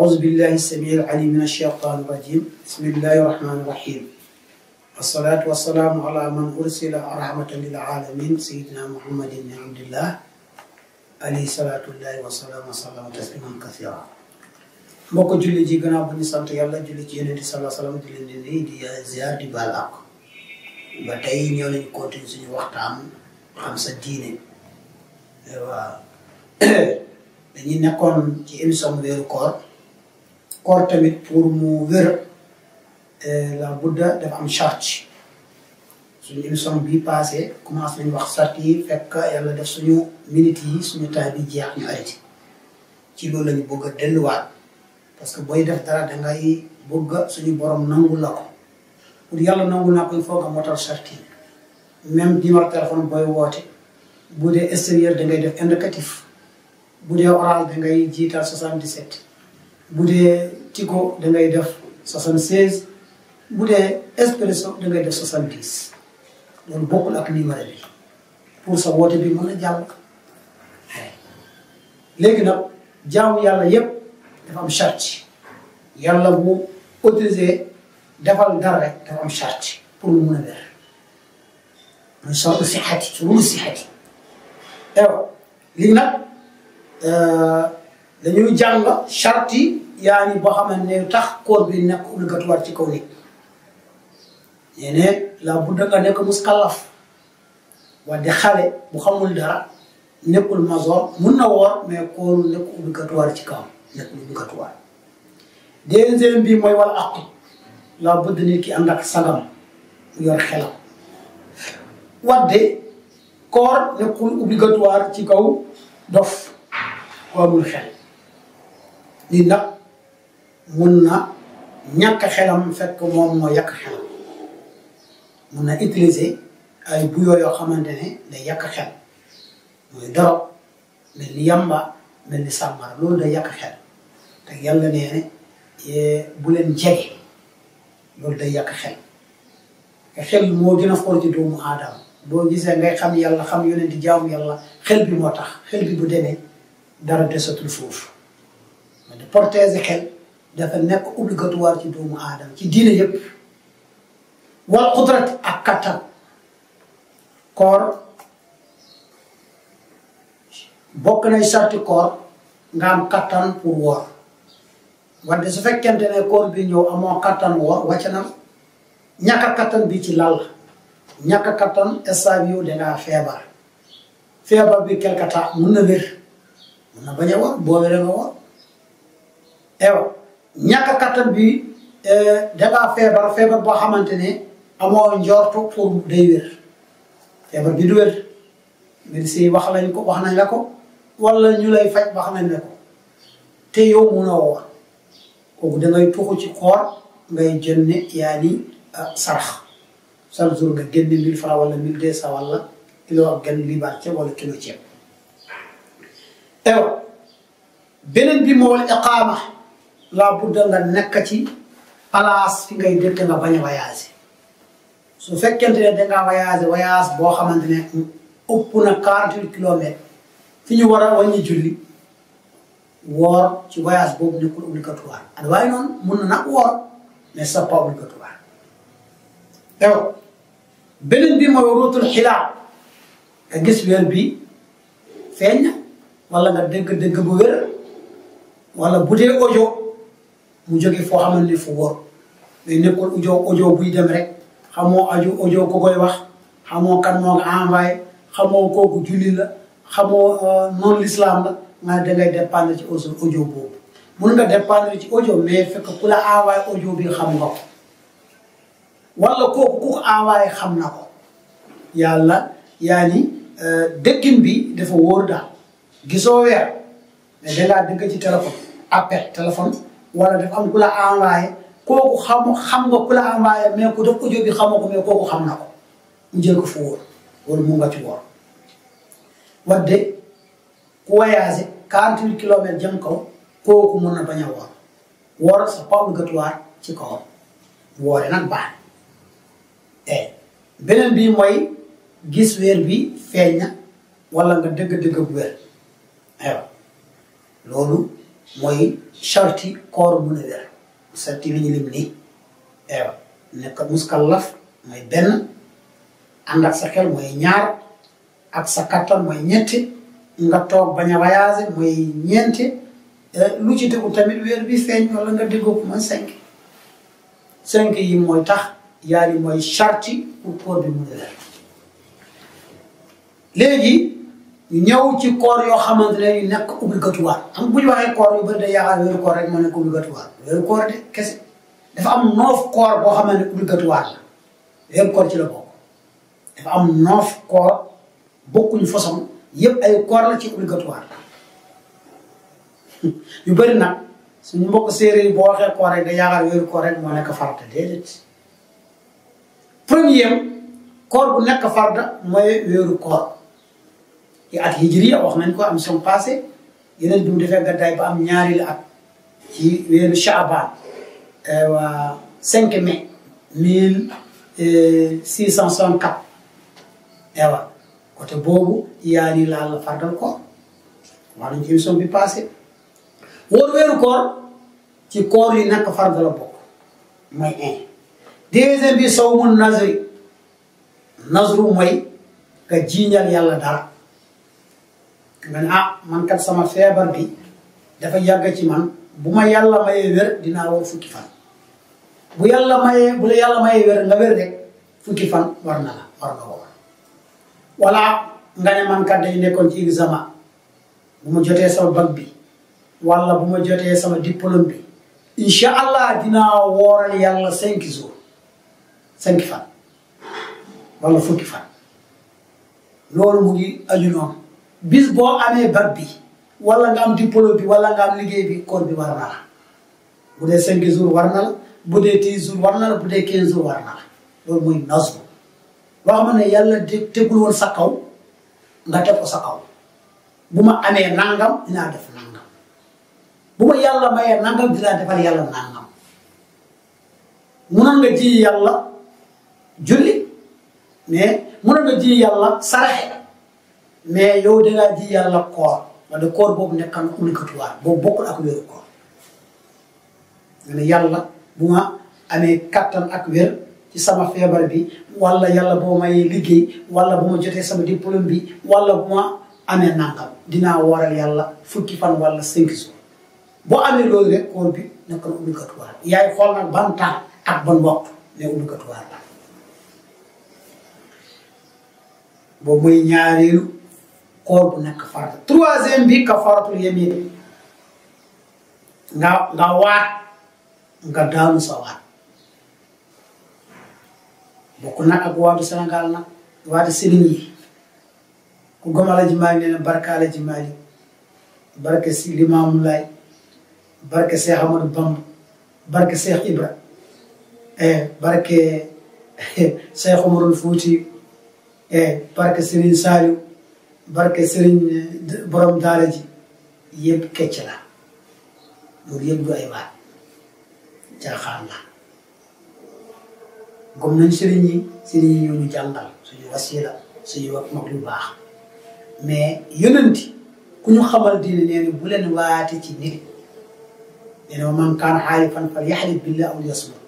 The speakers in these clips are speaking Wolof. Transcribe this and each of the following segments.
أعوذ بالله السميع العليم من الشيطان الرجيم بسم الله الرحمن الرحيم والصلاة والسلام على من أرسل رحمة للعالمين سيدنا محمد بن عبد الله عليه صلاة الله وسلام تسليما كثيرا mbokk julli ji gannaaw bu ñu sant yàlla julli ci Yonent bi sallallahu alayhi wa sallam di leen di nuyu di ziar di baal ak ba tey ñoo lañu continuer suñu waxtaan xam sa diine waaw dañuy nekkoon ci émission weeru koor tamit pour mu wér la budda dafa am charte suñu émission bii passé commencé nañu wax charte yi fekk yàlla def suñu minutes yi suñu temps bi jeex ñu arrêté ci loolu lañu bëgg a delluwaat parce que booy def dara dangay bëgg suñu borom nangul la ko pour yàlla nangul naa ko il faut nga motal charte yi même numéro téléphone booy woote bu dee extérieur dangay def indicatif bu dee oral dangay jiital 77 bu dee Tigo dangay def 76 bu dee Expresso dangay def 70 loolu bokkul ak numéro bi pour sa woote bi mën a jàll. léegi nag jaamu yàlla yépp dafa am charte yàlla bu autorisé defal dara rek dafa am charte pour mu mun a wér mooy soo sixati suñu sixati ewa lii nag dañuy jàng charte yi yaa ni boo xamante ne tax koor bi nekk obligatoire ci kaw nit nee ne la budda nga nekk muskallaf wante xale bu xamul dara nekkul major mun na woor mais kooru nekk obligatoire ci kaw nekkul obligatoire deuxième bi mooy wala aqu la budda nit ki ànd ak sagam mu yor xelam wadde koor nekkul obligatoire ci kaw dof ko amul xel nit nag mun na ñàkk xelam fekk moom moo yàq xelam mun na utiliser ay buyoo yoo xamante ne day yàq xel mooy dorog mel ni yamba mel ni sàmmara loolu day yàq xel te yàlla nee ne bu leen jege loolu day yàq xel te xel moo gën a foor ci doomu aadama boo gisee ngay xam yàlla xam yonent di jaamu yàlla xel bi moo tax xel bi bu demee dara desatul foofu mais de protéger xel dafa nekk obligatoire ci doomu aadama ci diine yépp wal qudrat ak kattan koor bokk nay sarti koor nga am kattan pour woor wante su fekkente ne koor bi ñëw amoo kattan woor wàcc na ñàkk kattan bi ci lal ñàkk kattan instant yow dangaa feebar bi quelque temps mun na wér mun na bañ a woor boo wéree nga woor ewa ñàkk kattan bi dangaa feebar boo xamante ne amoo njortu pour day wér feebar bi du wér médecin yi wax nañ la ko wala ñu lay faj wax nañ la ko te yow mun a woor kooku dangay tuxu ci koor ngay jënne yaa ni sarax chaque jour nga génne 1000 francs wala 1200 wala kilo ak genn liibar ceeb wala kilo ceeb ewa beneen bi moo wal iqaama laa budda nga nekk ci place fi ngay dëkk nga bañ a voyage su fekkente ne dangaa voyage boo xamante ne ëpp na 48 kilomètres fi ñu war a wàññi julli woor ci voyage boobu nekkul obligatoire ak waaye noonu mun na nag woor mais c'est pas obligatoire ewa beneen bi mooy ruutul xilaal nga gis weer bi feeñ na wala nga dégg bu wér wala bu dee audio mu jóge foo xamante ni fu wóor mais nekkul audio buy dem rek xamoo audio ko koy wax xamoo kan moo ko envoyé xamoo kooku julli la xamoo non l'islam la nga dangay dépendre ci audio boobu mun nga dépendre ci audio mais fekk ku la envoyé audio bi xam nga ko wala kooku ku ko envoyé xam na ko yàlla yaa ni dëkkin bi dafa wóor daal gisoo weer mais dangaa dëgg ci téléphone wala dafa am ku la envoyé kooku xam nga ku la envoyé mais ku def audio bi xamoo ko mais kooku xam na ko mu jël ko fu wóor wala mu nga ci woor wadde ku voyagé 48 kilomètres jëm kaw kooku mun na bañ a woor c'est pas obligatoire ci kawam woore nag baax beneen bi mooy gis weer bi feeñ na wala nga dëgg bu wér aywa loolu mooy sharti koor mun a wér sharti li ñu lim nii ewa nekk muskallaf mooy benn ànd ak sa xel mooy ñaar ak sa kattan mooy ñetti nga toog bañ a voyagé mooy ñeenti lu ci tegu tamit weer bi feeñ wala nga déggoo ko mooy 5 yi mooy tax yaari mooy sharti pour koor bi mun a wér léegi ñëw ci koor yoo xamante ne yu nekk obligatoire am bu ñu waxee koor yu bëri day yaakaar weeru koor rek moo nekk obligatoire weeru koor de kese dafa am 9 koor boo xamante ne obligatoire la weeru koor ci la bokk dafa am 9 koor bokkuñu façon yëpp ay koor la ci obligatoire yu bëri nag suñu mbokk séeréer yi boo waxee koor rek day yaakaar weeru koor rek moo nekk farata déedéet premier koor bu nekk farata mooy weeru koor ci at hijriya wax nañ ko am son passé yeneen bi mu defee gàddaay ba am ñaari la at ci weeru Shaaban waa 5 mai 1664 ewa côté boobu yaa ni laal la fardal koor wax nañ ci émission bi passé wóor weeru koor ci koor yi nekk farda la bokk mooy 1 deuxième bi sawmu nazru mooy nga jiiñal yàlla dara nga ne man kat sama feebar bi dafa yàgg ci man bu ma yàlla mayee wér dinaa war fukki fan bu la yàlla mayee wér nga wér rek fukki fan war nga war wala nga ne man kat day nekkoon ci examen bu ma jotee sama bac bi wala bu ma jotee sama diplôme bi incha allah dinaa wooral yàlla 5 jours 5 fan wala fukki fan loolu mu ngi aju noonu bis boo amee bac bi wala nga am diplôme bi wala nga am liggéey bi koor bi war na la bu dee 5 jours war na la bu dee 10 jours war na la bu dee 15 jours war na la loolu mooy nazru loo xam ne yàlla tegul woon sa kaw nga teg ko sa kaw bu ma amee nangam dinaa def nangam bu ma yàlla mayee nangam dinaa defal yàlla nangam munoon nga ji yàlla julli mais munoon nga ji yàlla saraxe mais yow dangaa ji yàlla koor wala koor boobu nekk na obligatoire boobu bokkul ak wéru koor nga ne yàlla bu ma amee kattan ak wér ci sama feebar bi wala yàlla boo may liggéey wala bu ma jotee sama diplôme bi wala bu ma amee nangam dinaa waral yàlla fukki fan wala 5 jours boo amee loolu rek koor bi nekk na obligatoire yaay xool nag ban temps ak ban waxtu mais obligatoire la boobu mooy ñaareelu koor bu nekk farata troisième bi kafaratul yamin nga waat nga daanu sa waat bokk nag ak waatu Sénégal nag waatu sëriñ yi ku gëm Alaaji Maalik nee na barke Alaaji Maalik barke si Limaamu Laay barke Seex Ahmadu Bamba barke Seex Ibra barke Seex Umarul Fuuti barke Sëriñ Saaliw barke Sëriñ borom daara ji yëpp kecc la loolu yëpp du ay waat jaaxaan la gom nañ sëriñ yi ñoo ñu jàngal suñu wasila suñu wax mag lu baax mais yonenti ku ñu xamal diine nee na bu leen waate ci nit nee na man kaana xaalifan fal yaxlif billah aw liyasmut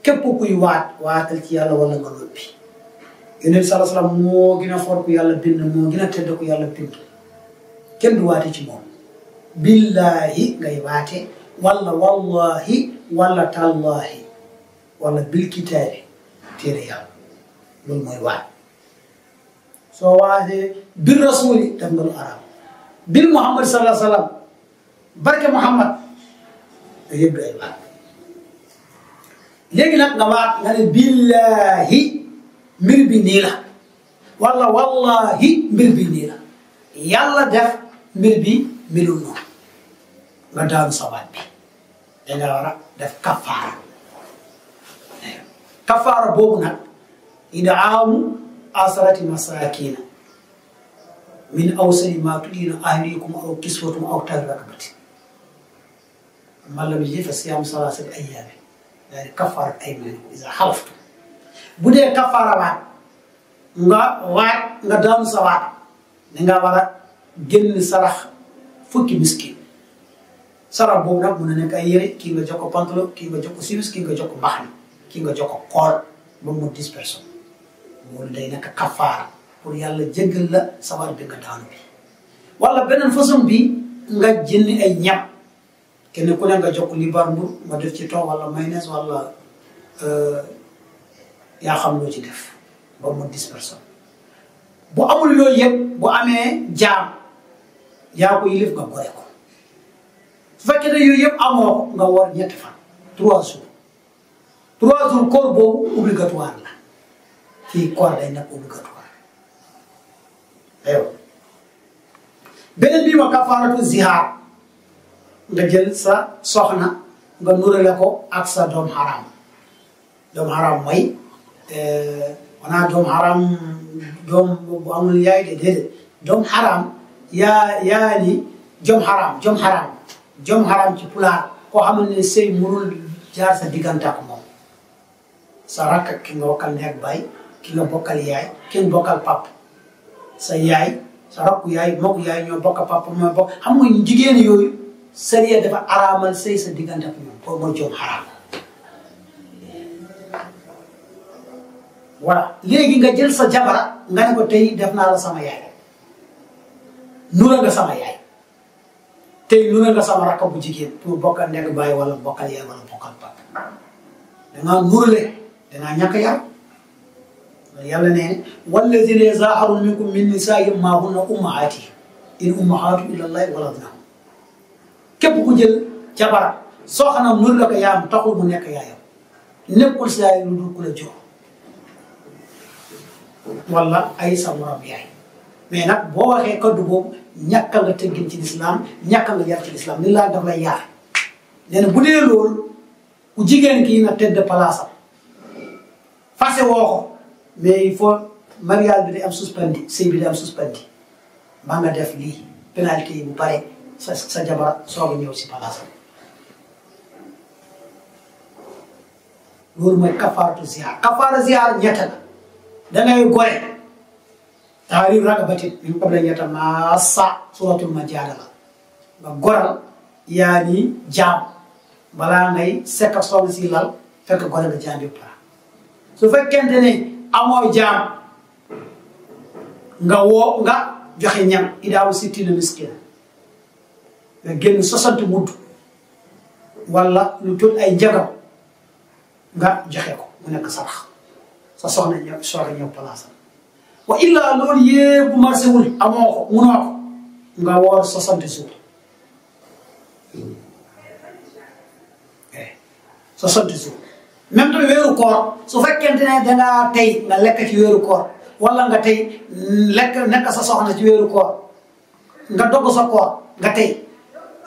képp kuy waatal ci yàlla wala nga noppi yonent sala salaam moo gën a for ku yàlla bind moo gën a tedd ku yàlla bind kenn du waate ci moom billahi ngay waate wala wallahi wala tallahi wala bil kitaabi téere yàlla loolu mooy waat soo waatee bil rasuli def nga lu arab bil muhammad sallallahu alayhi wa sallam barke muhammad da yëpp du ay waat léegi nag nga waat nga ne billahi mbir bi nii la wala wallahi mbir bi nii la yàlla def mbir bi melul noonu nga daanu sa waat bi danga war a def kafaara kafaara boobu nag idaamu asarati masakina min awsali ma tudina ahlikum aw kiswatum aw tahriru raqabati man lam yajid fa siyaamu salaasati ayyaamin daal kafaara aymanikum iza halaftum bu dee kafaara waat nga daanu sa waat danga war a génn sarax fukki miskin sarax boobu nag mun na nekk ay yére kii nga jox ko pantalon kii nga jox ko simis kii nga jox ko mbaxana kii nga jox ko kool ba mu 10 personnes loolu day nekk kafaara pour yàlla jéggal la sawar bi nga daanu bi wala beneen façon bi nga jënd ay ñam kenn ku ne nga jox ko libar mbur nga def ci ton wala mayonnaise wala yaa xam loo ci def ba mu 10 personnes bu amul yooyu yëpp bu amee jaam yaa ko yilif nga gore ko su fekkee ne yooyu yëpp amoo ko nga war ñetti fan 3 jours 3 jours koor boobu obligatoire la fii koor day nekk obligatoire aywa beneen bi ma kafaaratu zihaar nga jël sa soxna nga nurale ko ak sa doom haram mooy wanaa doom haram doom bu amul yaay de déedéet doom haram yaa ni jom haram ci pulaar koo xamante ne sëy mënul jaar sa diggante ak moom sa rakk ki nga bokkal nekk baay ki nga bokkal yaay ki nga bokkal pap sa yaay sa rakku yaay moku yaay ñoo bokk papa mooy bokk xam nga jigéen yooyu sariya dafa araamal sëy sa diggante ak ñoom kooku mooy jom haram voilà léegi nga jël sa jabara nga ne ko tey def naa la sama yaay nura nga sama yaay tey nura nga sama rakk bu jigéen pour bokkal nekk baay wala bokkal yaay wala bokkal papa dangaa nurale dangaa ñàkk yar yàlla nee wallazina yazaaharuna minkum min nisaa'ihim maa hunna ummahaatihim in ummahaatuhum illa llaahi waladnahum képp ku jël jabara soxna nurale ko yaayam taxul mu nekk yaayam nekkul si yaay lu dul ku la jox wala ay sa morom yaay mais nag boo waxee kaddu boobu ñàkkal nga teggin ci lislaam ñàkkal nga yar ci lislaam li laa daf lay yaar nee na bu dee loolu ku jigéen kii na tëdd palaasam fase woo ko mais il faut mariage bi di am suspendi sëy bi di am suspendi ba nga def lii pénalité yi bu pare sa jabar soog a ñëw si palaasam loolu mooy kafaaratu zihaar kafaara zihaar ñett la dangay gore tahriir raqabatin min qabli an yatamassa suratul majaadala nga goral yaa ni jaam balaa ngay sekk soxna si lal fekk gore nga jaam bi pare su fekkente ne amoo jaam nga joxe ñam idaawu sittina miskina nga génn 60 mudd wala lu tudd ay njagam nga joxe ko mu nekk sarax sa soxna ñëw soxna ñëw palaasam wa illaa loolu yëpp bu marché wul amoo ko munoo ko nga woor 60 jours 60 jours même tamit weeru koor su fekkente ne dangaa tey nga lekk ci weeru koor wala nga tey nekk sa soxna ci weeru koor nga dogg sa koor nga tey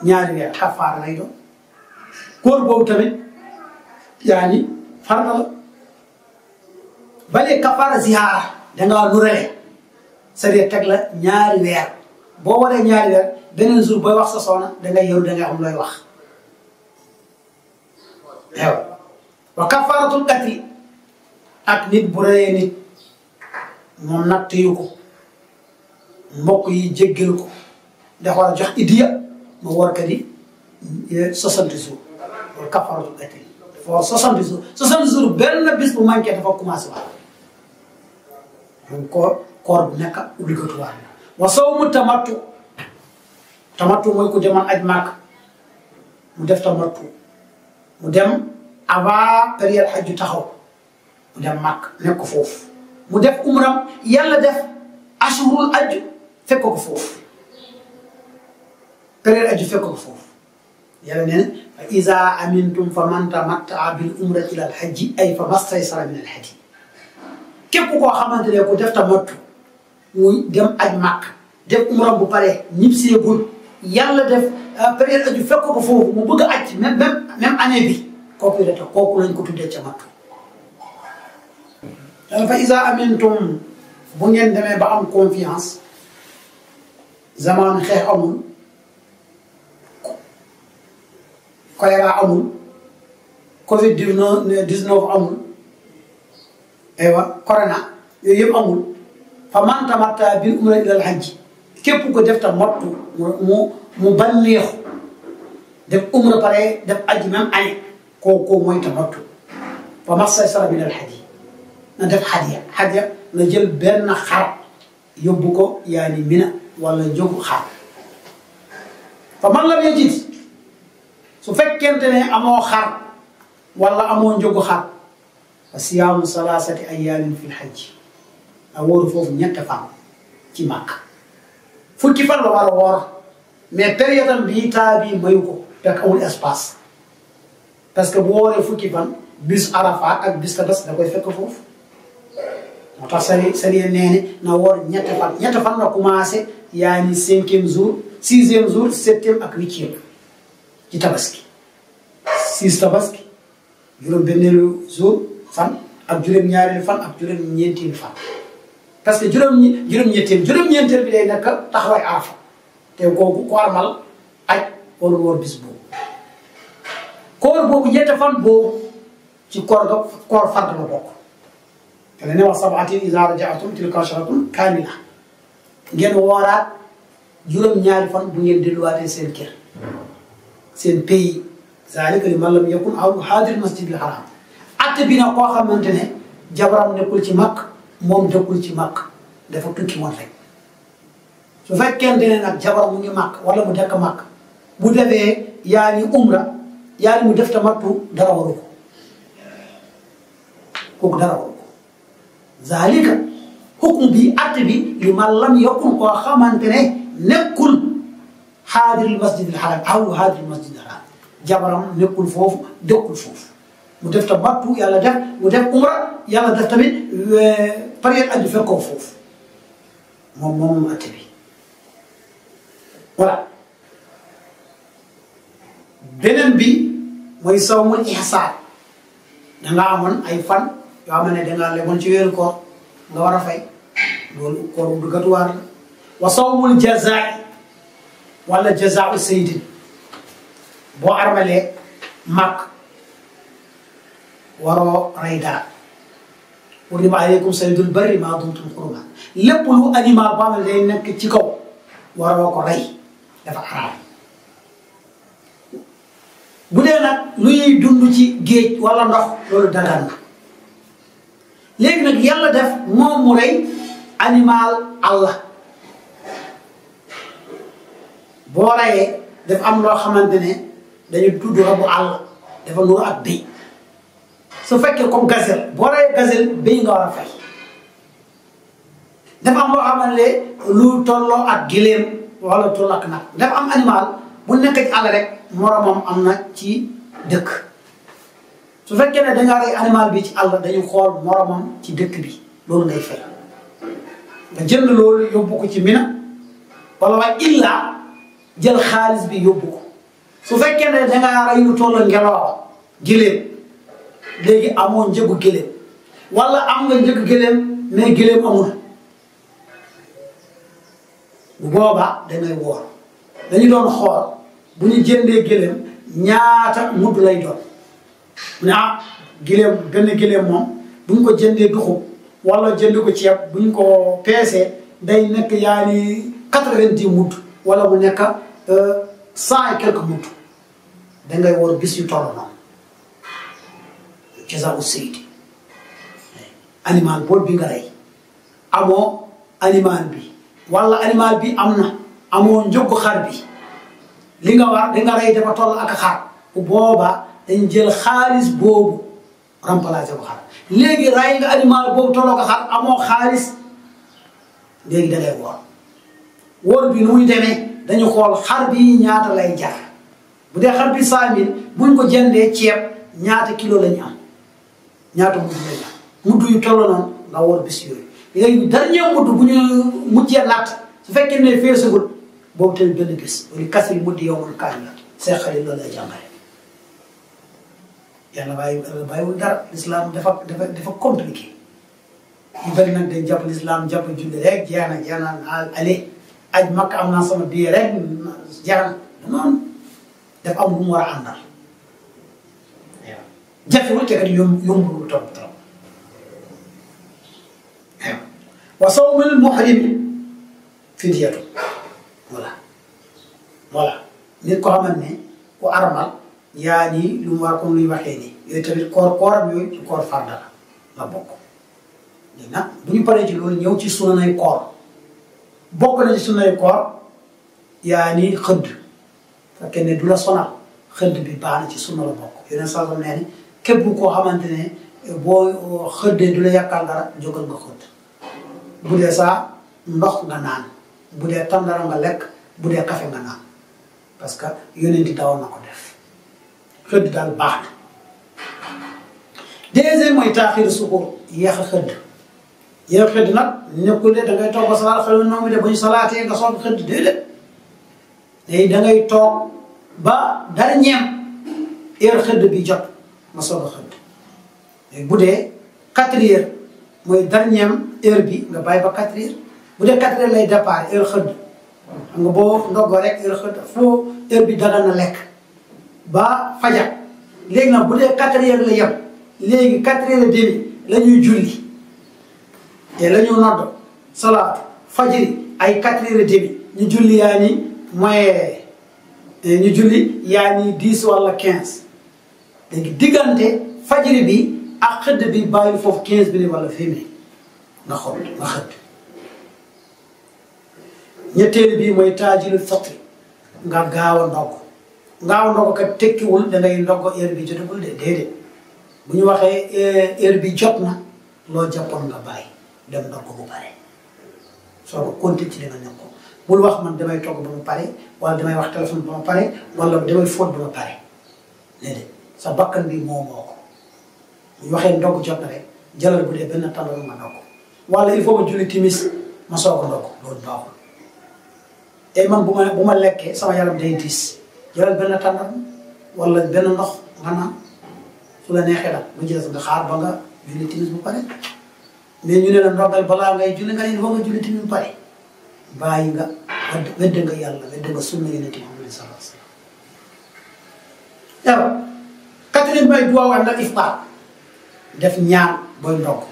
ñaari weer kafaara lay doon koor boobu tamit yaa ni farata la balee kafaara zihaar dangaa nurale c'est-à-dire teg la ñaari weer boo waree ñaari weer beneen jour booy wax sa soxna dangay yow dangay xam looy wax ew wa kafaaratul qatli ak nit bu reyee nit moom nag téyu ko mbokk yi jéggal ko dafa war a jox idiya ma war ka di 60 jours loolu kafaaratul qatli dafa war 60 jours 60 jours benn bis bu manqué dafa commencé wax donc koor bu nekk obligatoire wa sawmu tamattu mooy ku demoon aj màkk mu def tamattu mu dem avant période xaju taxaw mu dem màkk nekk foofu mu def umram yàlla def ashurul aju fekk ko foofu période aju fekk ko foofu yàlla nee na fa iza amintum fa man tamattaa bil umrati ila al hajji ay fa mastaysara min al hadi képp koo xamante ne ku def tamattu muy dem aj màkk def umram bu pare ñib seegul yàlla def période aju fekk ko foofu mu bëgg a aj même année bi kooku la tax kooku lañ ko tuddee tamattu fa iza amintum bu ngeen demee ba am confiance zaman xeex amul choléra amul covid 19 amul aywa corona yooyu yëpp amul fa man tamatta bil umrati ilal hajji képp ko def tamattu mu bànneexu def umra pare def aji même année kooku mooy tamattu fa mastaysara min al hadi na def hadiya na jël benn xar yóbbu ko yaani Mina wala jógu xar fa man lam yajid su fekkente ne amoo xar wala amoo njógu xar fa siyaamu salaasati ayaamin fil hajj a wóoru foofu ñetti fan ci Makka fukki fan la war a woor mais période am bii taa bii mayu ko fekk amul espace parce que bu wooree fukki fan bis Arafat ak bis Tabaski da koy fekk foofu moo tax sari nee na woor ñetti fan la commencé yaa ni 5e jour 6e jour 7e ak 8e ci Tabaski 6 Tabaski juróom-benneelu jour fan ak juróom-ñaareelu fan ak juróom-ñeenteelu fan parce que juróom-ñeenteel bi day nekk taxawaay Arafa te kooku ko armal aj wala woor bis boobu koor boobu ñetti fan boobu ci koor fard la bokk te la ne wax sab'atin iza raja'tum tilka sharatun kaamila ngeen wooraat juróom-ñaari fan bu ngeen delluwaatee seen kër seen pays zalika liman lam yakun haadir masjidil haram atte bi nag koo xamante ne jabaram nekkul ci Makka moom dëkkul ci Makka dafa tukki woon rek su fekkente ne nag jabaram mu ngi Makka wala mu dëkk Makka bu defee yaani umra yaani mu def tamattu dara waru ko kooku dara waru ko zalika hukm bi atte bi liman lam yakun koo xamante ne nekkul haadiril masjidil haram aw haadiril masjidil haram jabaram nekkul foofu dëkkul foofu mu def tamattu yàlla def mu def umra yàlla def tamit période aju fekkoo foofu moom atte bi voilà beneen bi mooy sawmul ihsaan dangaa amoon ay fan yoo xam ne dangaa leboon ci weeru koor nga war a fay loolu koor bu duggatuwaar la wa sawmul jazaa wala jazaau saydin boo armalee màkk waroo rey dara hurrima aleykum saydul barri maa dumtum xuruman lépp lu animal boo xam ne day nekk ci kaw waroo ko rey dafa araam bu dee nag luy dund ci géej wala ndox loolu dagan na léegi nag yàlla def moom mu rey animal Allah boo reyee daf am loo xamante ne dañu tudd rabu àll dafa nuru ak béy su fekkee comme gazelle boo reyee gazelle béy nga war a fay dafa am loo xamante ne lu tolloo ak gileem wala tolloo ak nag dafa am animal bu nekk ci àll rek moromam am na ci dëkk su fekkee ne dangaa rey animal bi ci àll dañu xool moromam ci dëkk bi loolu ngay fay nga jënd loolu yóbbu ko ci Mina wala waaye illa jël xaalis bi yóbbu ko su fekkee ne dangaa rey lu toll ngelaw gileem léegi amoo njëgu gileem wala am nga njëgu gileem mais gileem amul bu boobaa dangay woor dañu doon xool bu ñu jëndee gileem ñaata mudd lay doon mu ne gileem benn gileem moom bu ñu ko jëndee duxub wala jënd ko ceeb bu ñu ko peesee day nekk yaani 90 mudd wala mu nekk 100 et quelques mudd dangay woor bis yu toll noonu jazaa'u saydi animal boobu bi nga rey amoo animal bi wala animal bi am na amoo njëggu xar bi li nga war li nga rey dafa toll ak xar bu boobaa dañ jël xaalis boobu remplacer ko xar léegi rey nga animal boobu tolloo ko xar amoo xaalis léegi dangay woor bi nu muy demee dañu xool xar bi ñaata lay jar bu dee xar bi 100000 buñ ko jëndee ceeb ñaata kilo lañu am ñaata mudd lañu am mudd yu toll noonu nga woor bis yooyu léegi dernier mudd bu ñu mujjee natt su fekkee ne feesagul boobu tamit benn bés wala kasri mudd yowmul kaamil see xarit loolu lay jàngale yàlla bàyyiwul dara l'islam dafa compliqué ñu bëri nag dañ jàpp l'islam jàpp julli rek jeex na ale aj Makka am naa sama biir rek jeex na noonu dafa am lu mu war a àndal waaw jafewul te kat yombul trop wa sawmul muhrimi fidyatu voilà nit ko xamante ne ku armal yaa nii lu mu war comme luy waxee nii yooyu tamit kooram yooyu ci koor farda la bokk. léegi nag bu ñu paree ci loolu ñëw ci sunanay koor bokk na ci sunanay koor yaa nii xëdd fekkee ne du la sonal xëdd bi baax na ci sunna la bokk yeneen saa nee ni képp koo xamante ne boo xëddee du la yàqal dara jógal nga xëdd bu dee saa ndox nga naan bu dee tàndara nga lekk bu dee kafe nga naan parce que yonenti dawoon na ko def xëdd daal baax na. deuxième mooy taaxiru sukuur yéex a xëdd yéex a xëdd nag nekkul de da ngay toog ba salaat xel noonu de bu ñu salaatee nga soog xëdd déedéet léegi da ngay toog ba dara ñeem heure xëdd bi jot nga soog a xëdd léegi bu dee 4 heures mooy dernière heure bi nga bàyyi ba 4 heures bu dee 4 heures lay départ heure xëdd xam nga boo ndogoo rek heure xëdd foo heure bi daga na lekk ba fajar léegi nag bu dee 4 heures la yem léegi 4 heures et demi la ñuy julli te la ñu nodd salaatu fajiri ay 4 heures et demi ñu julli yaa ni mooy ñu julli yaa ni 10 wala 15 léegi diggante fajiri bi ak xëdd bi bàyyi foofu 15 minutes wala 20 minutes nga xool nga xëdd. ñetteel bi mooy taajilul fitri nga gaaw a ndogg gaaw a ndogg kat tekkiwul da ngay ndogg heure bi jotagul de déedéet bu ñu waxee heure bi jot na loo jàppoon nga bàyyi dem ndogg bu pare soo ko continué ci li nga nekk bul wax man damay togg ba mu pare wala damay wax téléphone ba mu pare wala damay fóot ba mu pare déedéet sa bakkan bi moo ko. bu ñu waxee ndogg jot na rek jëlal bu dee benn tànn nga ndogg wala il faut ma julli timis ma soog a ndogg loolu baaxul et man bu ma lekkee sama yaram day diis jëlal benn tànn wala benn ndox nga naan su la neexee nag mu jël nga xaar ba nga julli timis bu pare mais ñu ne la ndoggal balaa ngay julli nga ne il faut nga julli timis bu pare bàyyi nga wedd nga yàlla wedd nga sunna Yonent bi Muhammad sallallahu alayhi wa sallam. alors quatrième bay duwaaw ànd ak iftaar def ñaan booy ndogg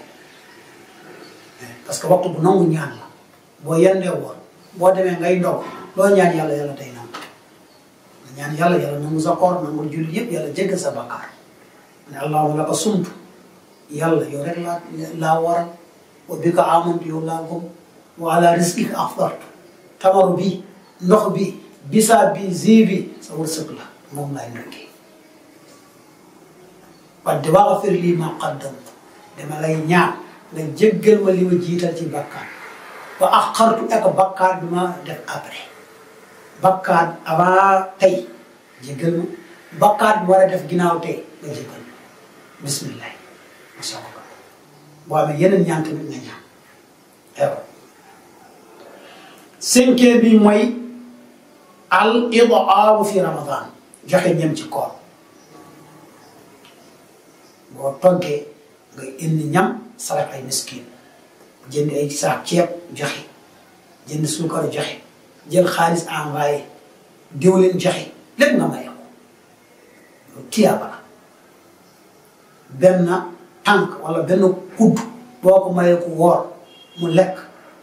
parce que waxtu bu nangu ñaan la boo yendee woon boo demee ngay ndogg loo ñaan yàlla yàlla day nangu ñaan yàlla yàlla nangu sa koor nangu julli yëpp yàlla jéggal sa bakkaar ne allahumma laka sumtu yàlla yow rek laa waral wa bika amantu yow laa gëm wa ala rizqika aftartu tamaru bi ndox bi bisaab bi zi bi sa wërsëg la moom laay ndokkee wadde waghfir lii ma qaddamtu dama lay ñaan nga jéggal ma li ma jiital ci bakkaar wa axartu ak bakkaar bi ma def après bakkaar avant tey jéggal ma bakkaar bi war a def ginnaaw tey nga jéggal ma bismillah ma soog a boo amee yeneen ñaan tamit nga ñaan aywa. cinquième bi mooy al idaamu fi ramadan joxe ñam ci koor boo toggee nga indi ñam sarax ay miskin jënd ay saak ceeb joxe jënd suukar joxe jël xaalis envoyé diwlin joxe lépp nga maye ko loolu tiyaaba la benn tànk wala benn kudd boo ko mayee ku woor mu lekk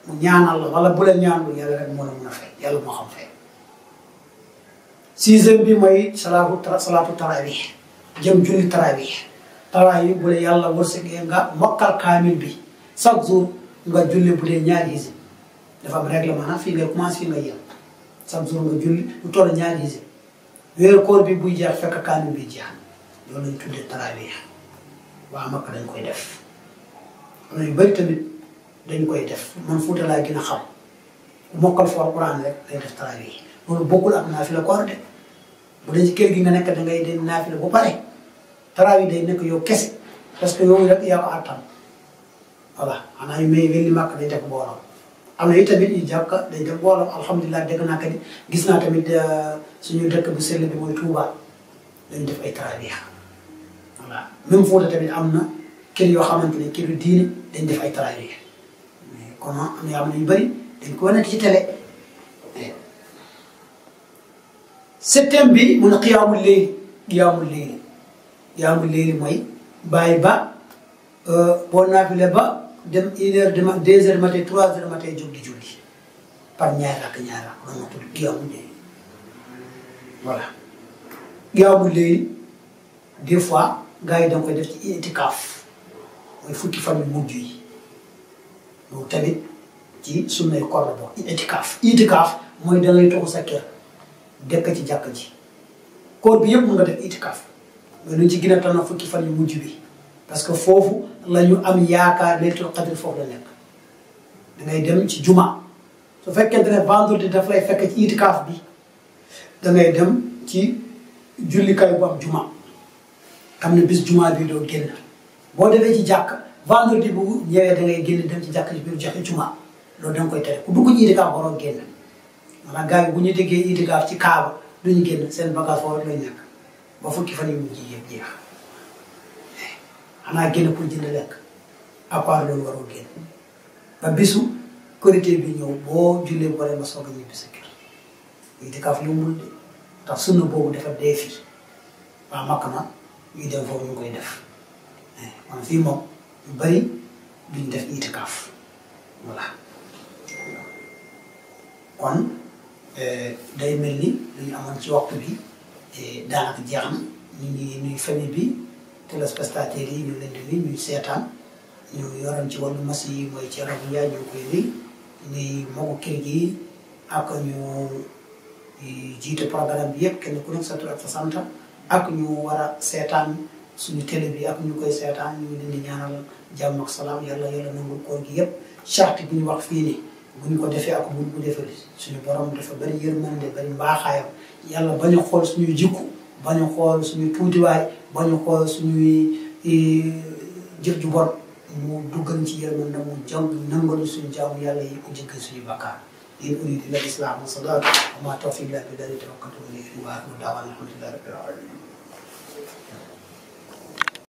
mu ñaanal la wala bu la ñaanul yàlla rek moo la mun a fay yàlla moo xam fay. sixième bi mooy salaatu tarawih jëm julli tarawih tarawih bu dee yàlla wërsëgee nga mokkal kaamil bi chaque jour nga julli bu dee ñaari hisib dafa am règlement nag fii ngay commencé fii nga yem chaque jour nga julli lu toll ñaari hisib weeru koor bi buy jeex fekk kaamil bi jeex loolu lañ tuddee tarawih waa Makka dañ koy def am na yu bëri tamit dañ koy def man Fuuta laa gën a xam ku mokkal foo Alxuraan rek day def tarawih loolu bokkul ak naafila koor de bu dee ci kër gi nga nekk da ngay dem naafila bu pare tarawih day nekk yow kese parce que yow rek yaa ko attan voilà xanaa yu may wéli màkk dañ def mbooloo am na tamit ñu jàkk dañ def mbooloo alhamdulilah dégg naa ko ni gis naa tamit suñu dëkk bu sell bi mooy Touba dañ def ay tarawih voilà même Fuuta tamit am na kër yoo xamante ne kër yu diine dañ def ay tarawih mais kon am na yoo xam ne yu bëri dañ ko wane ci télé. septième bi mu ne xiyaamul léegi mooy bàyyi ba boo naafile ba dem 1h du matin 2h du matin 3h du matin jóg di julli par ñaari rakk loolu moo tudd xiyaamul léegi voilà gaamu léegi des fois gars yi da nga koy def ci itikaaf mooy fukki fan yu mujj yi loolu tamit ci sunnay koor la bokk itikaaf mooy da ngay toxu sa kër dëkk ci jàkk ji koor bi yëpp mun nga def itikaaf mais luñ ci gën a tànn fukki fan yu mujj bi parce que foofu la ñu am yaakaar laylatul qadr foofu la nekk da ngay dem ci juma su fekkente ne vendredi daf lay fekk ci itikaaf bi da ngay dem ci jullikaay bu am juma xam ne bis juma bi doo génn boo defee ci jàkk vendredi bu ñëwee da ngay génn dem ci jàkk ji biir joxe juma loolu da nga koy tere ku dugg ci itikaaf waroo génn maanaam gars yi bu ñu déggee itikaaf ci kaaba duñu génn seen bagage foofu rek lay nekk ba fukki fan yu mujj yëpp jeex xanaa génn pour jënd lekk à part loolu waroo génn ba bisu korité bi ñëw boo jullee ba pare ma soog a ñibbi sa kër itikaaf yombul de tax sunna boobu dafa dee fii waa makk ma ñuy dem foofu ñu koy def man fii moom yu bari duñ def itikaaf voilà kon day mel ni lu ñu amoon ci waxtu bi daanaka jeex na ñu ngi nuy famille bi téléspectateurs yi ñu leen di nuyu ñuy seetaan ñu yoroon ci wàllu mas yi mooy ci rabu Ndiaye ñu ngi koy nuyu ñuy mogu kër gi ak ñu jiite programme bi yëpp kenn ku nekk sa tur ak sa sant ak ñu war a seetaan suñu télé bi ak ñu koy seetaan ñu ngi leen di ñaanal jàmm ak salaam yàlla nangul koor gi yëpp charte bi ñu wax fii nii bu ñu ko defee ak bu ñu ko defee suñu borom dafa bari yërmande bari mbaaxaayam yàlla bañ a xool suñuy jikku bañ a xool suñuy tuutiwaay bañ a xool suñuy jëf ju bon mu duggal ci yërmande mu jàng nangalu suñu jaamu yàlla yi mu jéggal suñu bakkaar in uridu illa al-islaah ma stata'tu wa ma tawfiiqi illa billaah tawakkaltu alayhi wa aaxiru da'waanaa alhamdulillaahi rabbil aalamiin